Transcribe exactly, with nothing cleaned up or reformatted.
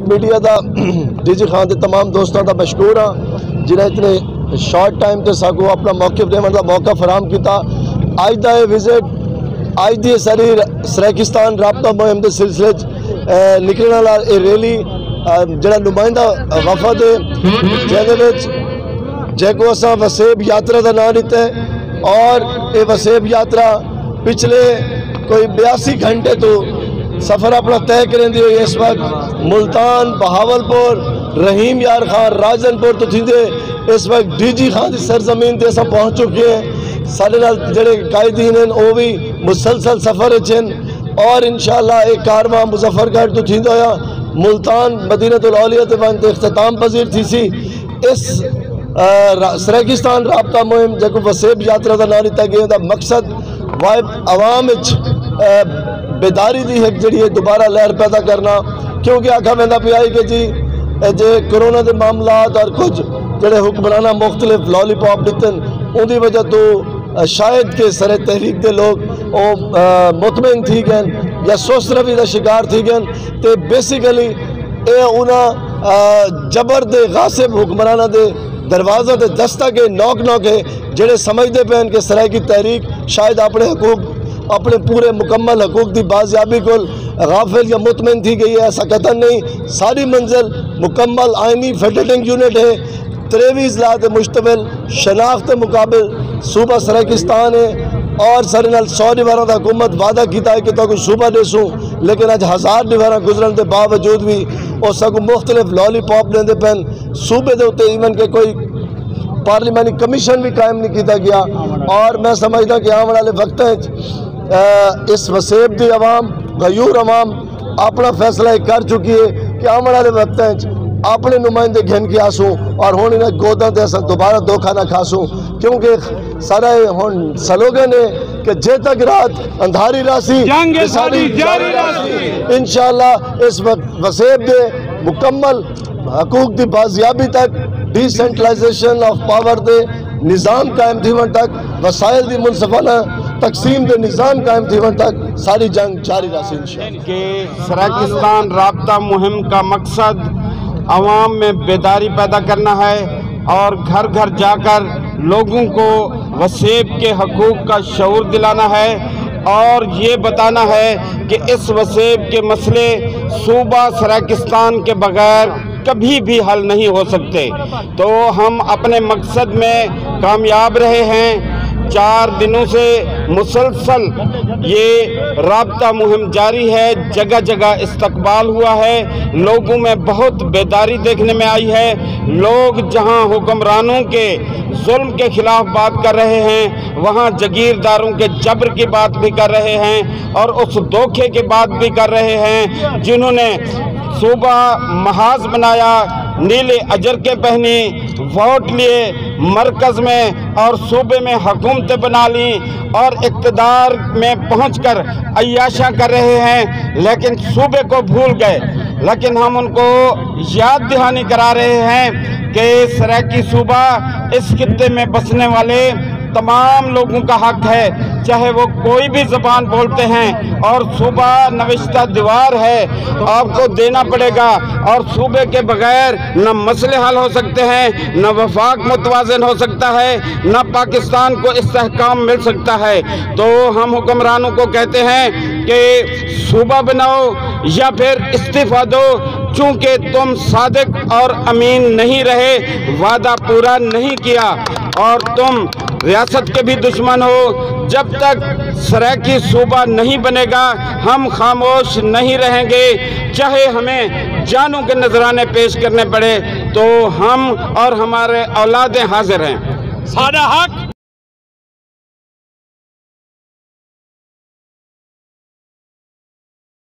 میڈیا دا ڈی جی خان دے تمام دوستاں دا مشکور ہاں، جنہاں اتنے شارٹ ٹائم تے ساکوں اپنا موقف ݙیوݨ دا موقع فراہم کیتا۔ اڄ دا اے وزٹ، اڄ دی ساری سرائیکستان رابطہ مہم دے سلسلے وچ، اے، نکلݨ والا اے ریلی، اے، جڑا نمائندہ وفد ہے، جیندے وچ جیکوں اساں وسیب یاترا دا ناں ݙتا ہے، اور اے وسیب یاترا پچھلے کوئی بیاسی گھنٹے تو سفر اپنا طے کریندی ہوئی اس وقت ملتان، بہاول پور، رحیم یار خان، راجن پور تو تھیندے اس وقت ڈی جی خان دی سرزمین تے اساں پہنچ چکے ہیں۔ ساݙے نال جڑے قائدین ہیں، او وی مسلسل سفر وچ ہیں، اور انشاءاللہ اے کارواں مظفر گڑھ تو تھیندا ہویا ملتان مدینۃ الاولیاء تے ونڄ تے اختتام پذیر تھیسی۔ اس، آ، را-، سرائیکستان رابطہ مہم، جیکوں وسیب یاترا دا ناں ݙتا ڳئے، دا مقصد وائب عوام وچ، آ، بیداری دی ہک جڑی ہے دوبارہ لہر پیدا کرنا، کیونکہ آکھا ویندا پیا ہے کہ جی، اے جے کرونا دے معاملات اور کچھ جڑے حکمراناں مختلف لالی پاپ ݙتن، اوندی وجہ تو، آ، شاید کہ سر تحریک دے لوگ او، آ، مطمئن تھی ڳئن یا سست روی دا شکار تھی ڳئن، تے بیسیکلی اے انہاں، آ، جبر دے غاصب حکمراناں دے دروازاں تے دستک ہے، نوک نوک ہے، جڑے سمجھدے پئے ہن کہ سرائیکی تحریک شاید اپݨے حقوق، اپݨے پورے مکمل حقوق دی بازیابی کول غافل یا مطمئن تھی ڳئی ہے۔ ایسا قطعاً نہیں۔ ساری منزل مکمل آئینی فیڈریٹنگ یونٹ ہے، تریوی اضلاع تے مشتمل شناخت مقابل صوبہ سرائیکستان ہے، اور ساݙے نال سو ݙیہاڑاں دا حکومت وعدہ کیتا ہے کہ تہاکوں صوبہ ݙیسوں، لیکن اڄ ہزار ݙیہاڑاں گزرݨ دے باوجود وی او ساکوں مختلف لالی پاپ ݙیندے پئن۔ صوبے دے اتے ایون کہ کوئی پارلیمانی کمیشن وی قائم نہیں کیتا ڳیا، اور میں سمجھدا کہ آوݨ والے وقتاں وچ، آ، اس وسیب دی عوام، غیور عوام اپݨا فیصلہ اے کر چکی ہے کہ آوݨ والے وقتاں وچ اپݨے نمائندے گھن کے آسوں، اور ہݨ انہاں گوداں تے اساں دوبارہ دھوکا نہ کھاسوں، کیونکہ ساݙا اے ہݨ سلوگن ہے کہ جے تک رات اندھاری راہسی، جنگ اے ساݙی ساݙی جاری جاری راہسی۔ راہسی۔ انشاءاللہ اس وقت وسیب دے مکمل حقوق دی بازیابی تک، ڈی سینٹرلائزیشن آف پاور دے نظام قائم تھیوݨ تک، وسائل دی منصفانہ تقسیم دے نظام قائم تھیوݨ تک ساری جنگ جاری رہسی انشاءاللہ۔ کہ سرائیکستان رابطہ مہم کا مقصد عوام میں بیداری پیدا کرنا ہے اور گھر گھر جا کر لوگوں کو وسیب کے حقوق کا شعور دلانا ہے اور یہ بتانا ہے کہ اس وسیب کے مسئلے صوبہ سرائیکستان کے بغیر کبھی بھی حل نہیں ہو سکتے۔ تو ہم اپنے مقصد میں کامیاب رہے ہیں۔ چار دنوں سے مسلسل یہ رابطہ مہم جاری ہے، جگہ جگہ استقبال ہوا ہے، لوگوں میں بہت بیداری دیکھنے میں آئی ہے۔ لوگ جہاں حکمرانوں کے ظلم کے خلاف بات کر رہے ہیں، وہاں جگیرداروں کے جبر کی بات بھی کر رہے ہیں اور اس دھوکے کی بات بھی کر رہے ہیں، جنہوں نے صوبہ محاذ بنایا، نیلے اجرکیں پہنی، ووٹ لیے، مرکز میں اور صوبے میں حکومتیں بنا لیں اور اقتدار میں پہنچ کر عیاشیاں کر رہے ہیں، لیکن صوبے کو بھول گئے۔ لیکن ہم ان کو یاد دہانی کرا رہے ہیں کہ سرائیکی صوبہ اس خطے میں بسنے والے تمام لوگوں کا حق ہے، چاہے وہ کوئی بھی زبان بولتے ہیں، اور صوبہ نوشتہ دیوار ہے، آپ کو دینا پڑے گا۔ اور صوبے کے بغیر نہ مسئلے حل ہو سکتے ہیں، نہ وفاق متوازن ہو سکتا ہے، نہ پاکستان کو استحکام مل سکتا ہے۔ تو ہم حکمرانوں کو کہتے ہیں کہ صوبہ بناؤ یا پھر استعفیٰ دو، چونکہ تم صادق اور امین نہیں رہے، وعدہ پورا نہیں کیا اور تم ریاست کے بھی دشمن ہو۔ جب تک سرائیکی صوبہ نہیں بنے گا، ہم خاموش نہیں رہیں گے، چاہے ہمیں جانوں کے نذرانے پیش کرنے پڑے، تو ہم اور ہمارے اولادیں حاضر ہیں۔ ساݙا حق،